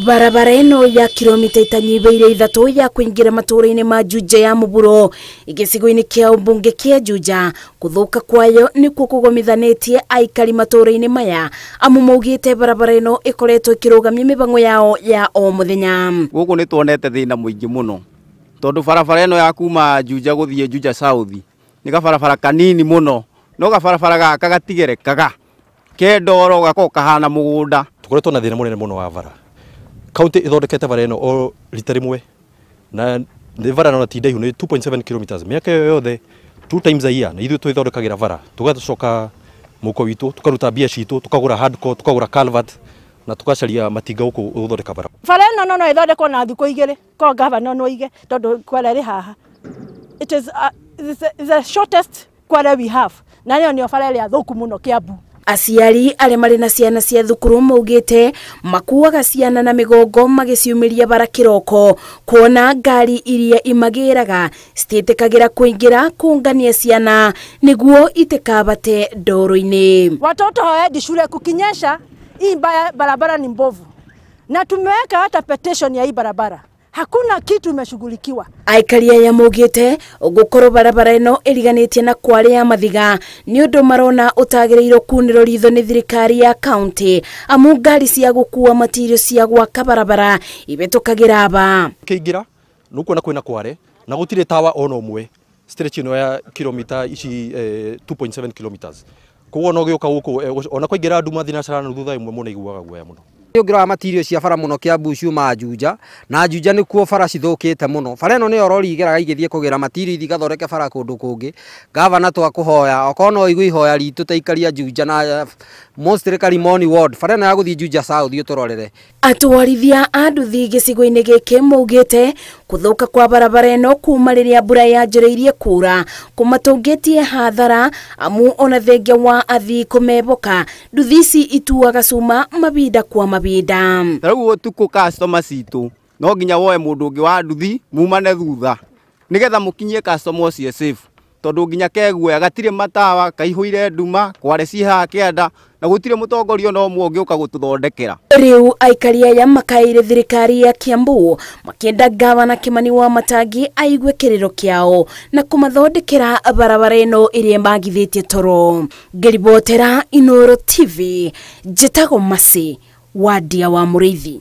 Barabara ĩno ya kilomita itanyibeire 3 ya kuingira matũũra-inĩ ma Juja ya Mũburo gĩcigo-inĩ kĩa ũmbunge kĩa Juja kũthũka kwayo nĩkuo kũgomithanĩtie aikari matũũra-inĩ maya amu maugĩte barabara ĩno ĩkoretwo ĩkĩrũgamia mĩbango yao ya o mũthenya. Gũkũ nĩ tuonete thĩna mũingĩ mũno tondũ barabara ĩno ya kuma Juja gũthiĩ Juja South nĩ gabarabara kanini mũno no gabarabara gaka gatigerekaga kendoro gakorwo kahana mũgũnda. Tukoretwo na thĩna mũnene mũno wa bara. County ithondekete bara ĩno o rita rĩmwe na nĩ bara no ti ndaihu nĩ 2.7 kilometers mĩaka ĩyo yothe 2 times a year na ithuĩ twĩthondekagĩra bara tũgacoka mũko witũ tukaruta mbia citũ tukagũra hardcore tukagũra culvert na tukacaria matinga gũkũ gũthondeka bara. Bara ĩno no ĩthondekwo na thikũ 2 ko gavana no ige tondũ kware rĩ haha. It is the shortest kware we have na nĩyo nĩyo bara ĩrĩa thũku mũno Kiambu. Aciari arĩa marĩ na ciana cia thukuru maugĩte makuaga ciana na mĩgongo magĩciumĩria bara kĩroko kuona ngari iria imagĩraga citiĩtĩkagĩra kũingĩra kũngania ciana nĩguo itikabate ndoro-inĩ. Watoto hawaendi shule kukinyesha, hii barabara ni mbovu na tumeweka hata petition ya hii barabara, hakuna kitu imeshughulikiwa. Aikari aya maugĩte gũkorwo barabara ĩno ĩriganĩtie na kware ya Mathiga nĩ ũndũ marona ũtagĩrĩirwo kunĩrwo ritho nĩ thirikari ya county amu ngari cia gũkua matirio cia gwaka barabara ibĩtũkagĩra aba. Kĩingĩra nĩũkuona kwĩna kware na gũtirĩ tawa ona ũmwe stretch ĩno ya kilomita ici 2.7 kilometers koguo no gĩũka gũkũ ona kwaingĩra nduma thinacara na thutha ĩmwe mũno iguaga guoya mũno. Ũngĩrora matirio cia bara mũno Kiambu ciumaga Juja na Juja nĩkuo bara cithũkĩte mũno. Bara ĩno nĩyo rori igeraga igĩthiĩ kũgĩra matirio ithi igathondeke bara kũndũ kũngĩ. Gavana twakũhoya okorwo no ũigue ihoya ritũ ta aikari a Juja na mostly Karimoni ward bara ĩno ya gũthiĩ Juja South ũtũrorere. Atwarithia a nduthi gĩcigo-inĩ gĩkĩ maugĩte kũthũka kwa barabara ĩno kuma rĩrĩa mbura yanjĩrĩirie kura kũmatũngĩtie hathara amu ona thengia wa athii kũmeboka nduthi ici ituaga cuma mabinda kwa mabinda. Ta rĩu ũtukũ customer citũ no nginya woe mũndũ ũngĩ wa nduthi mumane thutha nĩgetha mũkinyie customer ũcio safe tondũ nginya keguoya gatirĩ matawa kaihũire nduma kware ci haha kĩanda na gũtirĩ mũtongoria ona ũmwe ũngĩũka gũtũthondekera. Rĩu aikari aya makaĩire thirikari ya Kiambu makĩenda gavana Kimani wa Matangi aigue kĩrĩro kĩao na kũmathondekera barabara ĩno ĩrĩa magithĩtie toro. Ngĩribotera Inooro TV njĩtagwo Mercy Wadia wa Mũrĩithi.